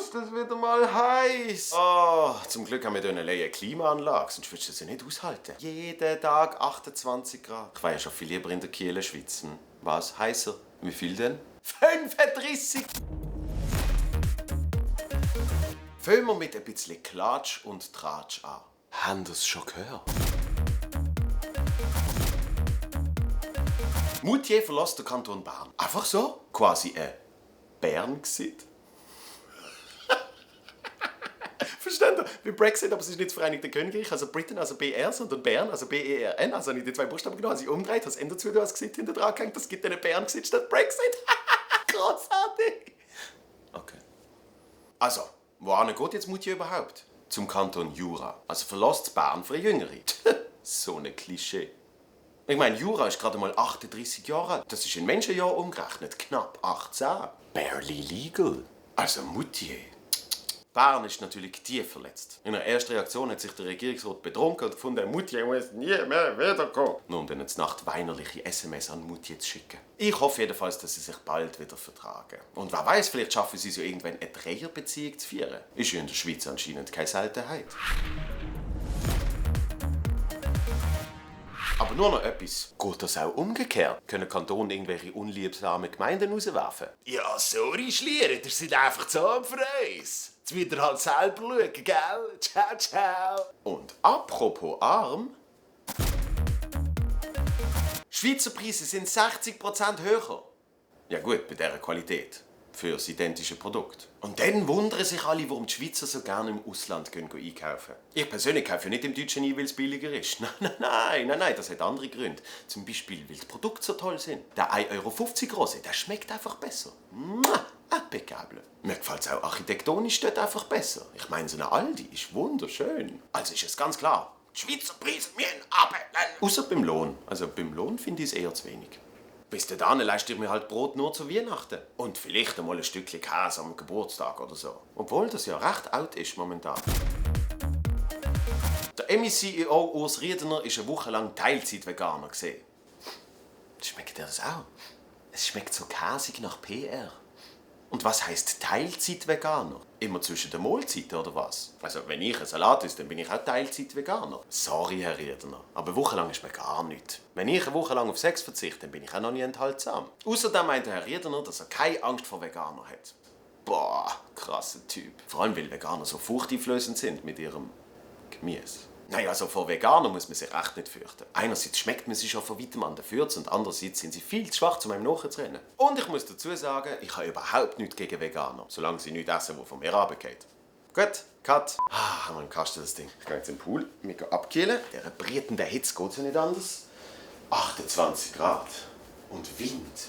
ist das wieder mal heiß. Oh, zum Glück haben wir hier eine Klimaanlage, sonst würdest du das ja nicht aushalten. Jeden Tag 28 Grad. Ich war ja schon viel lieber in der Kieler Schweiz. Was? Heißer? Wie viel denn? 35! Fangen wir mit ein bisschen Klatsch und Tratsch an. Haben Sie es schon gehört? Moutier verlässt den Kanton Bern. Einfach so? Quasi ein Bern-Gesicht. Versteht ihr? Wie Brexit, aber es ist nicht das Vereinigte Königreich, also Britain, also BR, sondern Bern, also BERN. Also habe ich die zwei Buchstaben genommen, habe sie umgedreht, habe das Ende dazu, das Gesicht hinter dran gehängt. Das gibt einen Bern-Gesicht statt Brexit. Großartig! Okay. Also, wohin geht jetzt Moutier überhaupt? Zum Kanton Jura. Also verlässt Bern für eine Jüngere. So ein Klischee. Ich meine, Jura ist gerade mal 38 Jahre alt. Das ist in Menschenjahr umgerechnet knapp 18. Barely legal. Also Moutier. Bern ist natürlich tief verletzt. In der ersten Reaktion hat sich der Regierungsrat betrunken und gefunden, Moutier muss nie mehr wiederkommen. Nur um dann zur Nacht weinerliche SMS an Moutier zu schicken. Ich hoffe jedenfalls, dass sie sich bald wieder vertragen. Und wer weiß, vielleicht schaffen sie so irgendwann eine Dreierbeziehung zu führen. Ist ja in der Schweiz anscheinend keine Seltenheit. Aber nur noch etwas. Geht das auch umgekehrt? Können Kantone irgendwelche unliebsamen Gemeinden rauswerfen? Ja, sorry, Schlieren, ihr seid einfach zu arm für uns. Jetzt müsst ihr halt selber schauen, gell? Ciao, ciao. Und apropos arm. Schweizer Preise sind 60% höher. Ja gut, bei dieser Qualität. Für das identische Produkt. Und dann wundern sich alle, warum die Schweizer so gerne im Ausland einkaufen. Ich persönlich kaufe nicht im Deutschen ein, weil es billiger ist. Nein, das hat andere Gründe. Zum Beispiel, weil die Produkte so toll sind. Der 1,50 € Rose, der schmeckt einfach besser. Impeccable. Mir gefällt es auch architektonisch dort einfach besser. Ich meine, so eine Aldi ist wunderschön. Also ist es ganz klar, die Schweizer Preise müssen runter. Außer beim Lohn. Also beim Lohn finde ich es eher zu wenig. Bis dahin leiste ich mir halt Brot nur zu Weihnachten. Und vielleicht einmal ein Stückchen Käse am Geburtstag oder so. Obwohl das ja recht alt ist momentan. Der Emmy-CEO Urs Riedener war eine Woche lang Teilzeit-Veganer. Schmeckt dir das auch? Es schmeckt so käsig nach PR. Und was heisst Teilzeit-Veganer? Immer zwischen den Mahlzeiten oder was? Also wenn ich einen Salat esse, dann bin ich auch Teilzeit-Veganer. Sorry, Herr Riedener, aber wochenlang ist mir gar nichts. Wenn ich eine Woche lang auf Sex verzichte, dann bin ich auch noch nie enthaltsam. Außerdem meinte Herr Riedener, dass er keine Angst vor Veganern hat. Boah, krasser Typ. Vor allem, weil Veganer so furchteinflößend sind mit ihrem Gemüse. Naja, also vor Veganern muss man sich echt nicht fürchten. Einerseits schmeckt man sie schon von weitem an der Fürze und andererseits sind sie viel zu schwach, um einem nachzurennen. Und ich muss dazu sagen, ich habe überhaupt nichts gegen Veganer, solange sie nichts essen, was von mir runtergeht. Gut, Cut. Haben wir im Kasten das Ding. Ich gehe jetzt in den Pool, mich abkühlen. Der bretenden Hitze geht es ja nicht anders. 28 Grad und Wind.